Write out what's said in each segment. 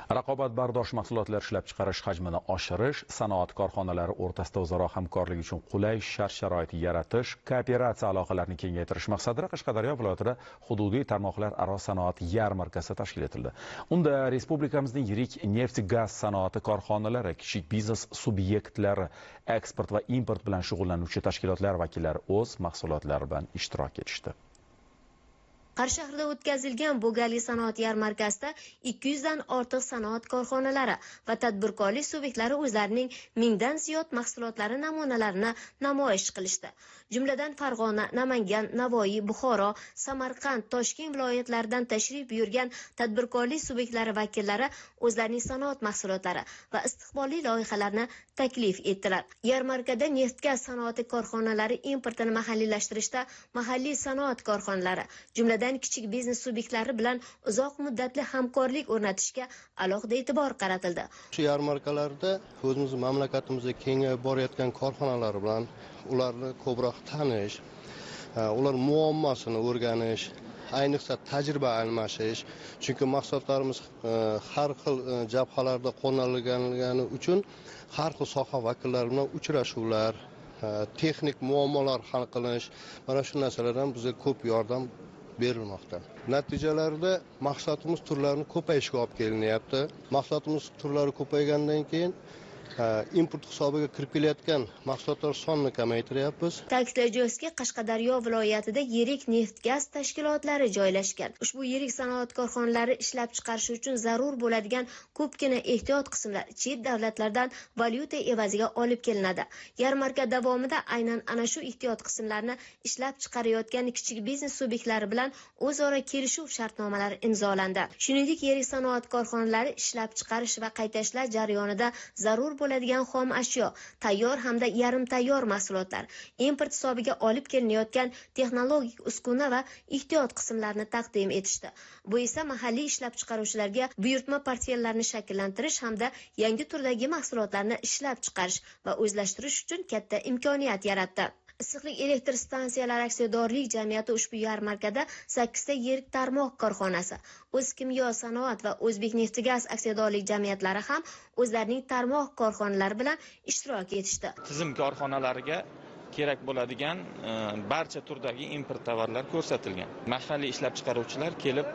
Raqobatbardosh mahsulotlar ishlab chiqarish hajmini oshirish, sanoat korxonalari o'rtasida o'zaro hamkorlik uchun qulay shart-sharoit yaratish, kooperatsiya aloqalarini kengaytirish maqsadida Qashqadaryo viloyatida hududiy tarmoqlararo sanoat yarmarkasi tashkil etildi. Unda respublikamizning yirik neft-gaz sanoati korxonalari, kichik biznes subyektlari, eksport va import bilan shug'ullanuvchi tashkilotlar vakillari o'z mahsulotlari bilan ishtirok etishdi. Qarshi shahrida o'tkazilgan bu galgi sanoat yarmarkasida 200 dan ortiq sanoat korxonalari va tadbirkorlik subyektlari o'zlarining 1000 dan ziyod mahsulotlari namunalarini namoyish qilishdi. Jumladan Farg'ona, Namangan, Navoiy, Buxoro, Samarqand, Toshkent viloyatlaridan tashrif buyurgan tadbirkorlik subyektlari vakillari o'zlarining sanoat mahsulotlari va istiqbolli loyihalarini taklif etdilar. Yarmarkada neft-gaz sanoati korxonalari importini mahalliylashtirishda mahalliy sanoat korxonalari, jumladan kichik biznes subyektlari bilan uzoq muddatli hamkorlik o'rnatishga alohida e'tibor qaratildi. Shu yarmarkalarda o'zimiz mamlakatimizda kengayib borayotgan korxonalar bilan ularni ko'proq tanish, ular muammosini o'rganish, ayniqsa tajriba almashish, chunki mahsulotlarimiz har xil jabhalarda qo'llanilgani uchun har xil soha vakillari bilan uchrashuvlar, texnik muammolar hal qilinish, mana shu narsalardan bizga ko'p yordam berilmoqda. Natijalarda mahsulotimiz turlarini ko'payishga olib kelinyapti. Mahsulotimiz turlari ko'paygandan keyin import hisobiga kirib kelayotgan mahsulotlar sonini kamaytiryapmiz. Ta'kidlash joizki, Qashqadaryo viloyatida yirik neft-gaz tashkilotlari joylashgan. Ushbu yirik sanoat korxonalari ishlab chiqarish uchun zarur bo'ladigan ko'pgina ehtiyot qismlar chet davlatlardan valyuta evaziga olib kelinadi. Yarmarka davomida aynan ana shu ehtiyot qismlarni ishlab chiqarayotgan kichik biznes subyektlari bilan o'zaro kelishuv shartnomalari imzolandi. Shuningdek, yirik sanoat korxonalari ishlab chiqarish va qayta ishlash jarayonida zarur bo'ladigan xom ashyo, tayyor hamda yarim tayyor mahsulotlar, import hisobiga olib kelinayotgan texnologik uskuna va ehtiyot qismlarini taqdim etishdi. Bu esa mahalliy ishlab chiqaruvchilarga buyurtma portfellarini shakllantirish hamda yangi turdagi mahsulotlarni ishlab chiqarish va o'zlashtirish uchun katta imkoniyat yaratdi. Issiqlik elektr stansiyalari aksiyadorlik jamiyati ushbu yarmarkada 8 ta yirik tarmoq korxonasi, O'zkimyo sanoat va O'zbekneftgaz aksiyadorlik jamiyatlari ham o'zlarining tarmoq korxonalari bilan ishtirok etishdi. Tizim korxonalariga kerak bo'ladigan barcha turdagi import tovarlar ko'rsatilgan. Mahalliy ishlab chiqaruvchilar kelib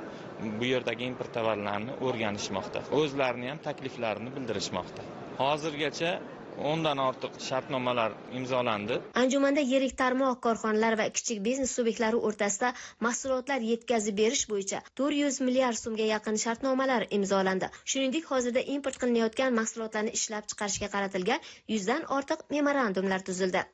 bu yerdagi import tovarlarini o'rganishmoqda, o'zlarini ham takliflarini bildirishmoqda. Hozirgacha 10 dan ortiq shartnomalar imzolandi. Anjumanda yirik tarmoq korxonalari va kichik biznes subyektlari o'rtasida mahsulotlar yetkazib berish bo'yicha 400 milliard so'mga yaqin shartnomalar imzolandi. Shuningdek, hozirda import qilinayotgan mahsulotlarni ishlab chiqarishga qaratilgan 100 dan ortiq memorandumlar tuzildi.